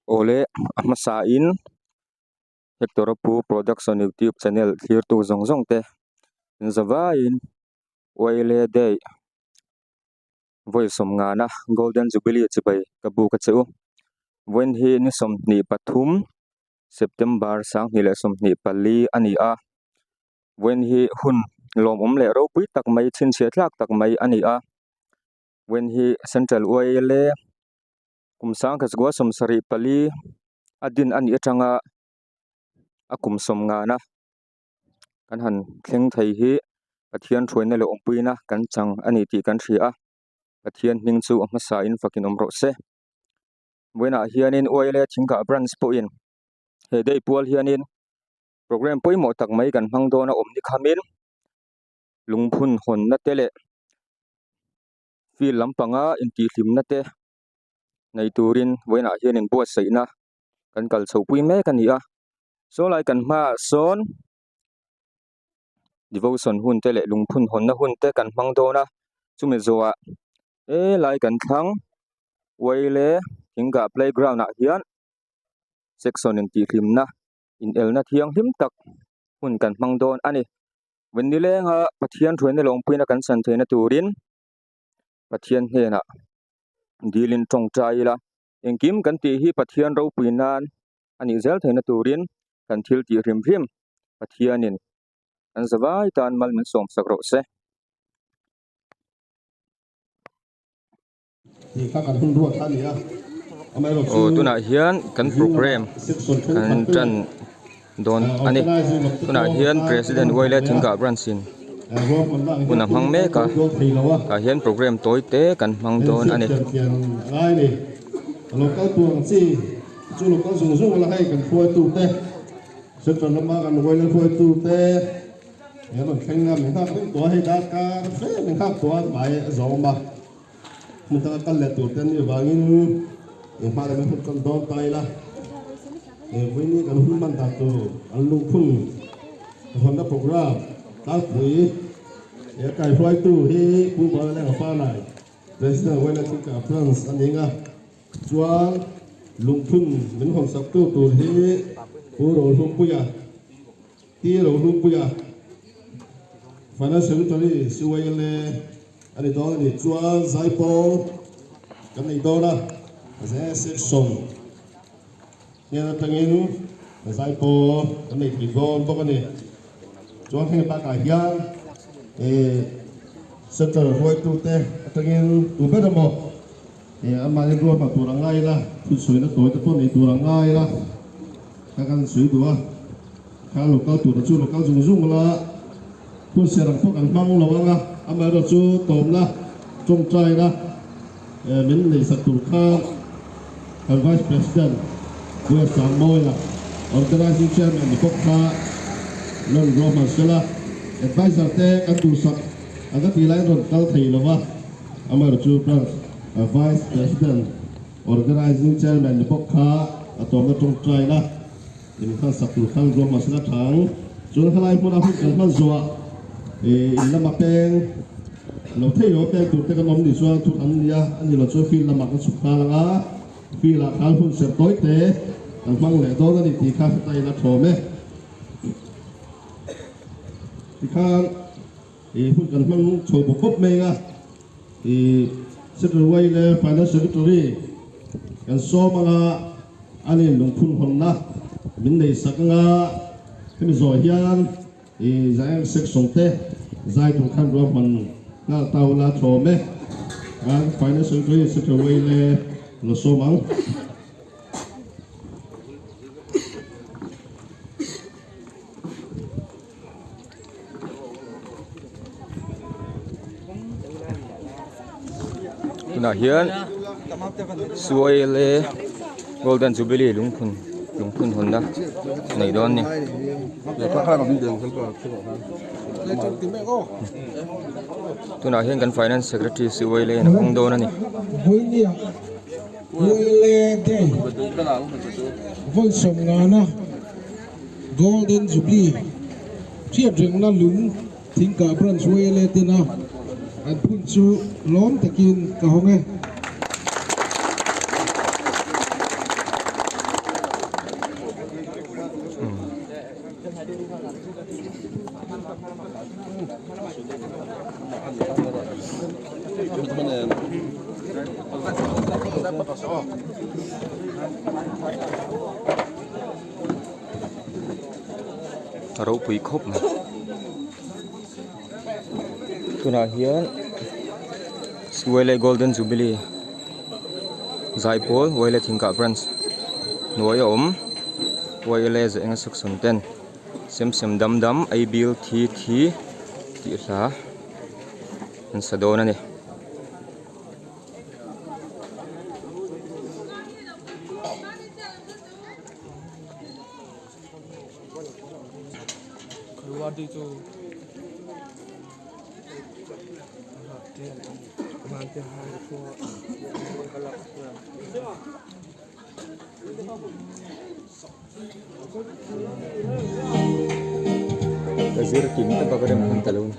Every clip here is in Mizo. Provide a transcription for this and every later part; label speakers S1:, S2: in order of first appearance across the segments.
S1: Awle a hmasain Hector-a pu production youtube channel thlirtu zawng zawng te in zavaiin Oile Day vawi sawmngana Golden Jubilee chibai ka buk a che u. Vawiin hi ni 23 September 2024 a ni a, vawiin hi hun lawmawm leh ropui tak mai chhinchhiah thlak tak mai a ni a, vawiin hi Central Oile Kum 1974 a din a nih atanga a kum sawm ngana kan han thleng thei hi Pathian hruaina leh awmpuina kan chang a ni tih kan hria a, Pathian hming chu a hmasa in fakin awm rawh se. Vawiinah hianin Uaile Thingkah Branch pawhin he day pual hianin programme pawimawh tak mai kan hmang dawn a awm ni khamin lungphun hawnna te leh field lampanga intihhlimna te nei turin vawiinah hian inbuatsaihna kan kal chho pui mek a ni a saw lai kan hmaah sawn devotion hun te leh lungphun hawnna hun te kan hmang dawn a chumi zawhah helai kan thlang uaile thingkah playground ah hian section intihhlimna inelna thianghlim tak hun kan hmang dawn a ni. Vawnilenga Pathian hruaina lawmpuina kan chan theihna turin Pathian hnenah dilin tawngtai ila, engkim kan tih hi Pathian ropui nan a nih zel theihna turin kan thil tih hrim hrim Pathianin kan zavai tan mal min sawmsak rawh se. Aw tunah hian kan programme kan tan dawn a ni tunah hian president Wailet Thingkah branch in hun a hmang mek a tah hian programme tawi te kan hmang dawn a ni.
S2: Hmun danga kal leh tur te an nih avangin eng hma leh hun kan dawn ta ila, he vawiin kan hun hman dan tur an lungphun hawnna programme tlangpui he kaihruaitu hi Pu Balalenga Fanai, President Wena Thingka Branch a ni ang a, chuan lungphun min hawnsaktu tur hi Pu Rohlumpuia. Pi Rohlupuia, Finance Secretary CYLA a ni dawn a ni. Chuan Zaipawl kan nei dawn a, Zai Section hnen atangin Zaipawl kan nei thei dawn bawk a ni. Chuan heng bakah hian Central hruaitute atangin tu ber emaw anmahni ruahman tur a ngai la, thutsuina tawi te pawh nei tur a ngai la. Ka kan sawi duh a, kha lo kal tur chu lo kal zung zung la, hun ser ang pawh kan hmang lo ang a, amaherawh chu tawmna tawngtaina min neihsak tur khan kan Vice President Pu Sangmawia, Organising Chairman ni bawk kha rawn ruahman sela, Adviser te kan duhsak ang ka tih laiin rawn kal thei lo va, amaherawh chu Branch Vice President Organising Chairman ni bawk kha a tawmna tawngtaina in hman sak tur khan ruam hmasna thang chuan helai hmuna hun kan hman zawhah in lama peng lo thei lo peng tur te kan awm nih chuan thut an nia a ni lo chuan field lamah kan chhuk nghal ang a, field ah khan hun serh tawi te kan hmang leh dawn a ni tih kha heta in a thawm e. Tikhan hun kan hmang chho bawp bawp mai ang a. I Secretary Way leh Finance Secretary kan sawm anga an in lungphun hawnna min nei sak anga hemi zawh hian i Zaeng Section te zai tur khan ruahman nghal ta ula thlawm e. An Finance Secretary Secretary Way leh lo sawm ang.
S1: Tunah hian Suaile Golden Jubilee lungphun lungphun hawnna nei dawn a ni. Tunah hian kan Finance Secretary Suaile in a hawng dawn a ni.
S3: Golden Jubilee hriatrengna lung Thingkah Branch YLA tena an phun chu lawm takin ka hawng e.
S1: A ropui khawp mai tunah hian Suaile Golden Jubilee Zaipawl Uaile Thingkah Branch hnuai a awm Uaile Zaenga Section ten sem sem dam dam ei bil thi thi tih hla an sa dawn a ni. Ka zir kim ta bak rem hun ta lo ni.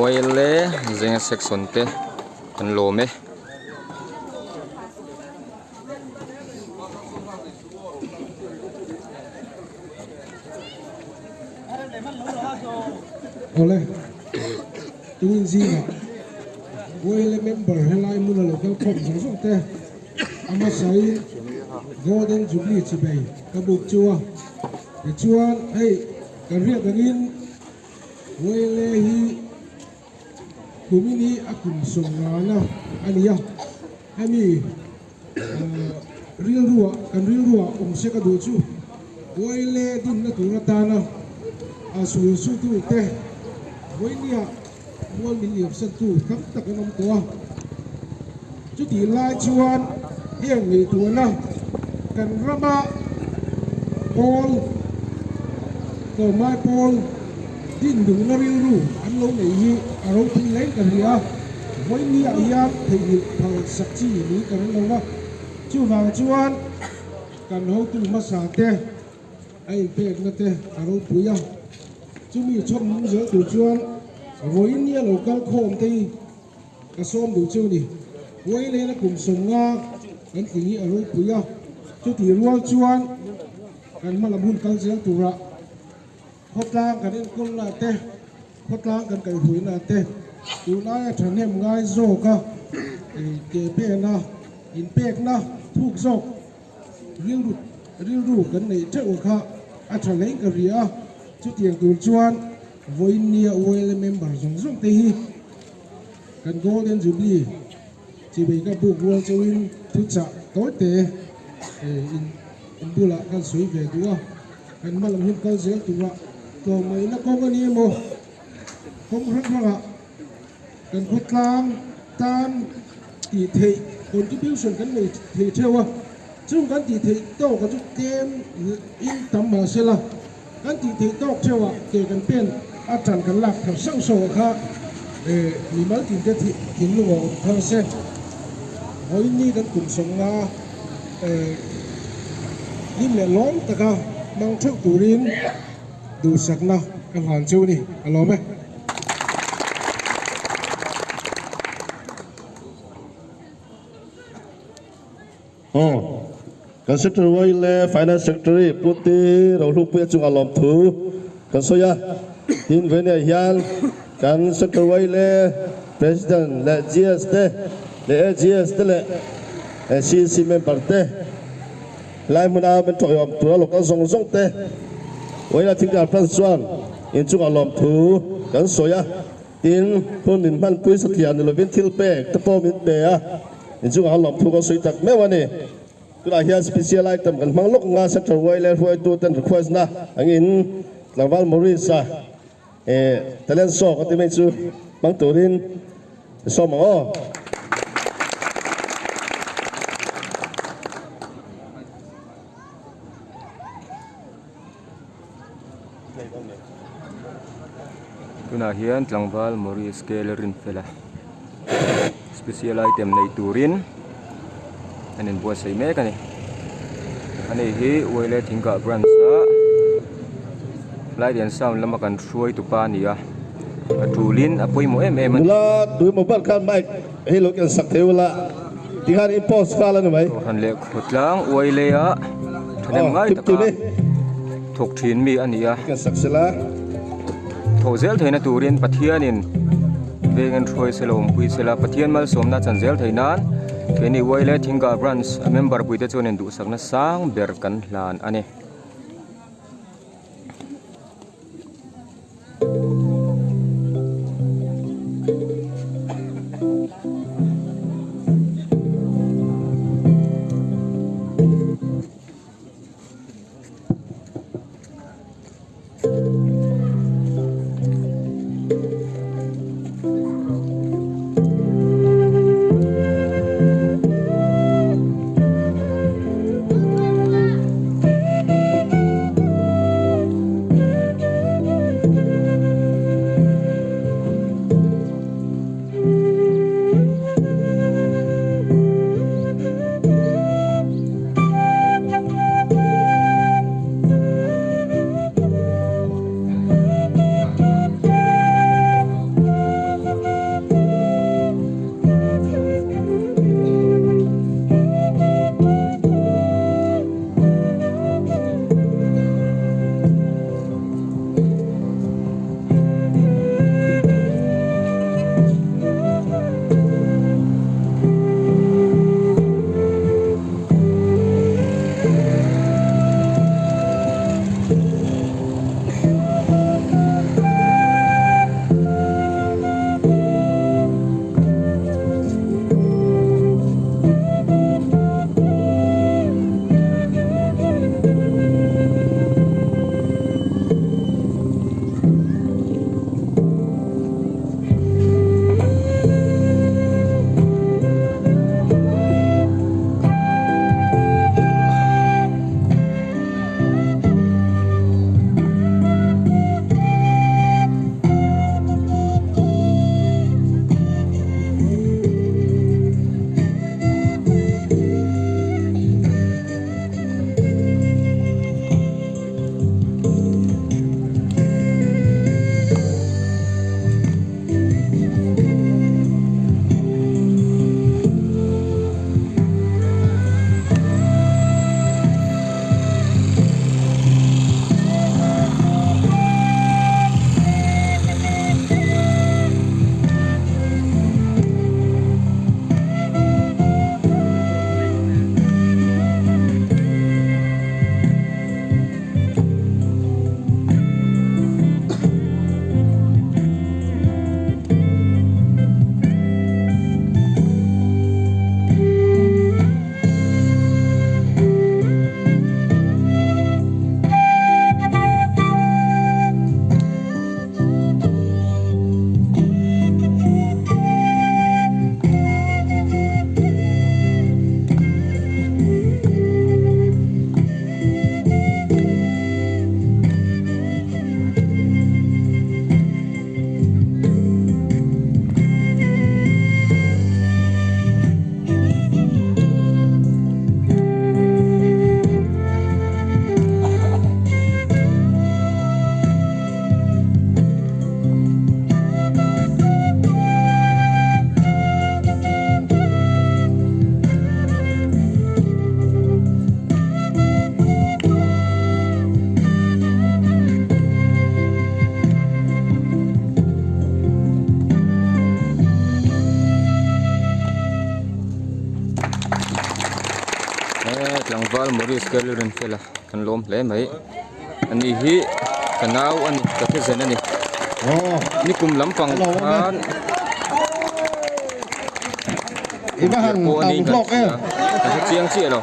S1: Oil zenga section te an lawm e.
S3: Awle, tuin zingah YLA member helai hmuna lo kal khawp zawng zawng te a hmasain Golden Jubilee chibei ka buk chu a, tichuan hei kan hriat angin YLA hi. Kumin hi a kum sawmngana a ni a, hemi rilruah kan rilruah awm se ka duh chu Uaile dinna tur atana a sul sutute vawinia mual min liamsantu tam tak an awm tawh a. Chutih lai chuan heng ngaihtuahna kan rama pawl tlawmngai pawl din duhna rilru an lo nei hi a ropui hle ka hria a, vawinia hian theihnghilh phal sak chi niin ka ring lo va, chuvang chuan kan hotu hmasa te a inpekna te a ropui a, chumi chhawm zel tur chuan vawinia lo kal khawm te hi Ka sawm duh chu ni. Uailena kum 50 kan tling hi a ropui a, chutih rual chuan kan hmalam hun kal zel tura khawtlang kan enkawlna te, khawtlang kan kaihhruaina te tun aia thahnem ngai zawka ke pena inpekna thuk zawk rilru rilru kan neih theuh kha a tha hleng ka ria a, chutiang tur chuan vawiin nia ULA member zawng zawng te hi Kan Golden Jubilee chivei ka buk rual chauhin thuchah tawite in in bulah kan sawi ve duh a, kan hma lam hun kal zel tura tlawmngaihna kawng a ni emaw kawng hrang hrangah kan khawtlang tan tih theih contribution kan nei thei theuh a, chung kan tih theih tawk a chu tlem in tam mahsela. Kan tih theih tawk theuhah ke kan pen a tan kan lak thar sauh sauh ah kha mimal tin te thinlung a awm thar se. Vawiin ni kan kum 50 hlim leh lawm taka hmang theuh turin duhsakna ka hlan cheu a ni, a lawm e.
S2: Aw, kan Secretary Way leh Finance Secretary Pu Ti Rohlupuia chungah lawmthu kan sawi a. Tin, Venia hian kan Secretary Way leh President leh GS te leh AGS te leh CEC member te helai hmuna min tawihawm tura local zawng zawng te Wayla Thingkar Branch chuan inchungah lawmthu kan sawi a. Tin, hun min hmanpui satliah ni lovin thil pek te pawh min pe a, inchungah lawmthu kan sawi tak meuh a ni. Tunah hian special item kan hmang lawk anga Sector Y leh hruaitu ten request na angin tlangval Maurice a talent show ka ti mai chu hmang turin i sawm ang aw.
S1: Tunah hian tlangval Maurice Scale Rinfela special item nei turin an inbuatsaih mek a ni. Ani hi Uaile Thingkah branch a light and sound lama kan hruai tupa a ni a, a tulin a pawimawh em em a ni.
S2: Nula tui mobile khan mic hei lo ken sak thei ula tikhan i post nghal a ni mai.
S1: Kohhran leh khawtlang Uaile a thahnem ngai taka thawk thin mi a ni a. Thawh zel theihna turin Pathianin veng en hruai sela awmpui sela Pathian malsawmna chan zel theih nan keini Uaile Thingkah Branch a member puite chuanin duhsakna sang ber kan hlan a ni. Tlangval Maurice Kelly Rinfela kan lawm hle mai ani hi ka nau a ni ka thisen a ni nikum lampang khan pawh a ni kan hria ka hre chiang chiah lo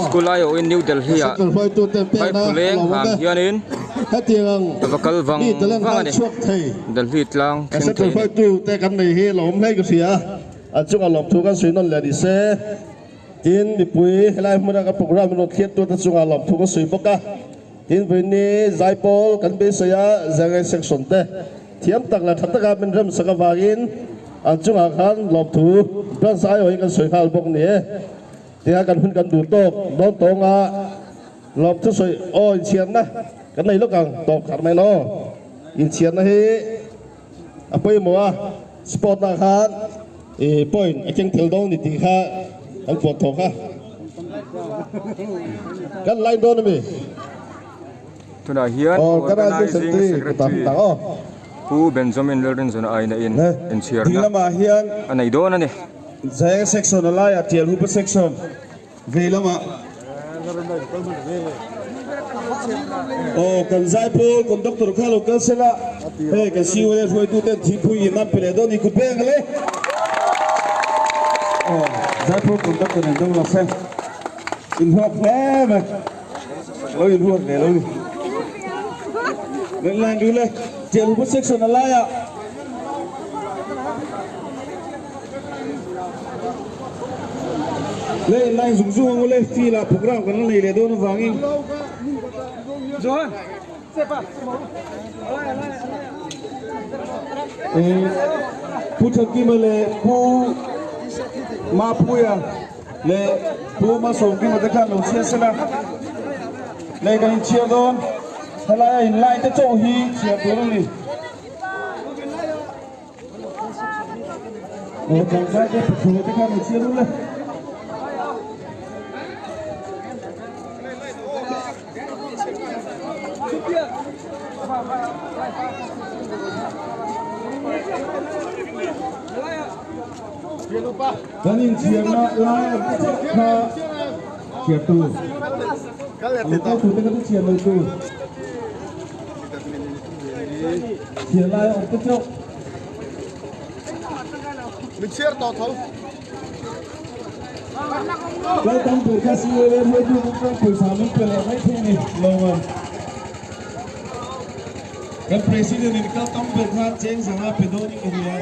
S1: school ai awhin New Delhi ah Phaiphuleng hang hianin a va kal vang vang a ni Delhi tlang thleng thei
S2: a ni. Tin, mipui helai hmuna kan programme rawn thliattute chungah lawmthu ka sawi bawk a. Tin, vawiini zaipawl kan beisei a, Zangai section te thiam tak leh tha taka min remsak avangin an chungah khan lawmthu branch aiawhin kan sawi nghal bawk ni e. Tia kan hun kan duh tawk dawn tawnga lawmthu sawi aw inchhiarna kan nei lawk ang tawp khat mai law. Inchhiarna hi a pawimawh a, sport ah khan ih point a keng tel dawn ni tih kha kan puan thawk a, kan line dawn ami?
S1: Tunah hian Organising Secretary Pu Benjamin Lalrinzawna aina in inchhiarna a nei dawn a ni.
S4: Zeng section a laiah Tialhupa section. Vei lamah aw kan zaipawl conductor kha lo kal sela hei kan COA hruaitu ten thingpui in an pe leh dawn ni kut beng ale aw zaipawl conductor nen dawng lo se in huat hle mai lo in huat ve lo ni len line du le Tialhupa section a laiah. Le line zung zung ang ule field ah program kan la nei leh dawn avangin Pu Thakima leh Pu Mapuia leh Pu Malsawmkima te khan lo chhiar sela le kan inchhiar dawn helai a in line te chauh hi chhiar tur a ni. Aw tlangval te pathum te khan an chhiar ul e. Kan inchhiarna lai awm te chauh kha chhiar tur. Lo kal tur te kha chu chhiar lo tur. Chhiar lai awm te chauh.
S2: Min chhiar tawh tho.
S4: Kal tam tur kha CLA hruaitu kawng kang pawisa min pe leh mai thei a ni Lawman. Kan President in kal tam ber kha cheng zanga pe dawn in ka hria.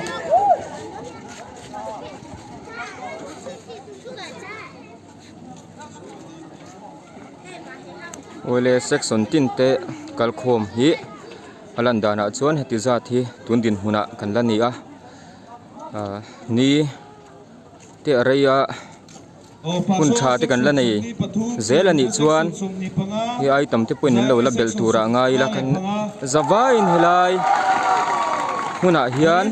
S1: Awle section tin te kalkhawm hi a lan danah chuan heti zat hi tun dinhmunah kan la ni a ah ni te a rei a hun tha te kan la nei zel a nih chuan hei item te pawhin an lo la belh turah ngai ila kan zavaiin helai hmunah hian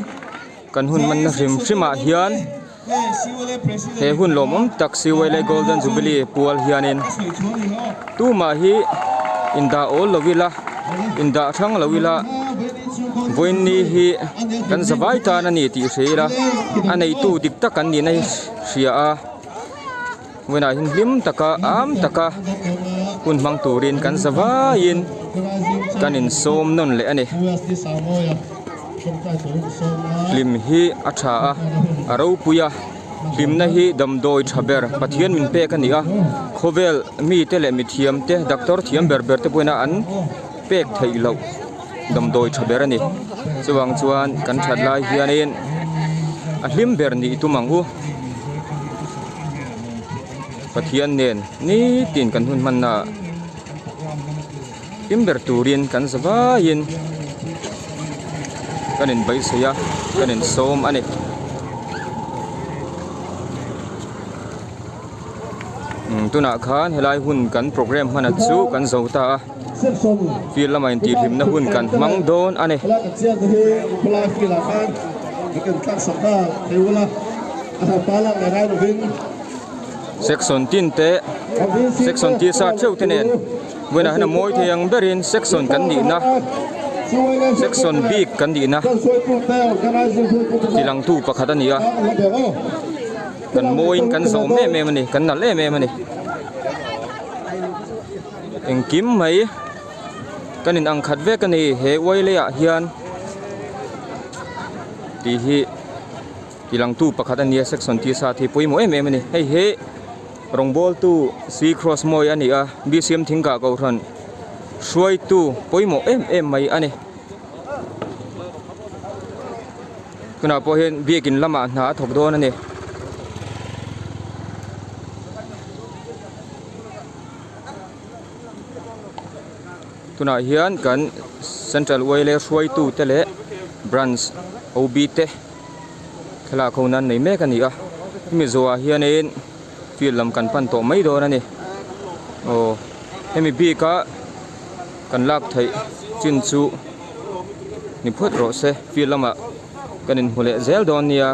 S1: kan hun hmanna hrim hrimah hian. He hun lawmawm tak Siwele Golden Jubilee pual hianin tumah hi indah awl lo ila, indah hrang lo ila, vawiinni hi kan zavai tan a ni tih hria ila, a neitu dik tak an nihna hi hria a, vawiinah hian hlim taka am taka hun hmang turin kan zavaiin kan insawm nawn leh a ni. Hlim hi a tha a, a ropui a, hlimna hi damdawi tha ber Pathian min pek a ni a, khawvel mite leh mithiam te doctor thiam ber ber te pawhin an pek theih loh damdawi tha ber a ni. Chuvang chuan kan that lai hianin a hlim ber nih tum ang u. Pathian nen nitin kan hun hmanna ah. Hlim ber turin kan za vaiin kan inbeisei a, kan insawm a ni. Umm tunah khan helai hun kan programme hman chu kan zo ta a, field lama intihhlimna hun kan hmang dawn a ni. Section tin te section tisa theuh te nen. Vawiinah hian a mawi thei ang berin section kan nihna section bik kan nihna tilangtu pakhat a ni a kan mawiin kan zawm em em a ni kan nalh em em a ni. Engkim mai kan in ang khat vek a ni he uai leiah hian tih hi ti langtu pakhat a nia section tisa hi pawimawh em em a ni hei hi rawngbawltu c cross mawi a ni a bcm thingkah kohhran hruaitu pawimawh em em mai a ni tunah pawh hian biakin lamah hna a thawk dawn a ni. Tunah hian kan central yla hruaitu te leh branch OB te thlalak ho nan nei mek a ni a hemi zawhah hianin field lam kan pan tawh mai dawn a ni aw hemi bik a kan lak theih chin chu ni phawt rawh se field lamah kan inhmu leh zel dawn nia.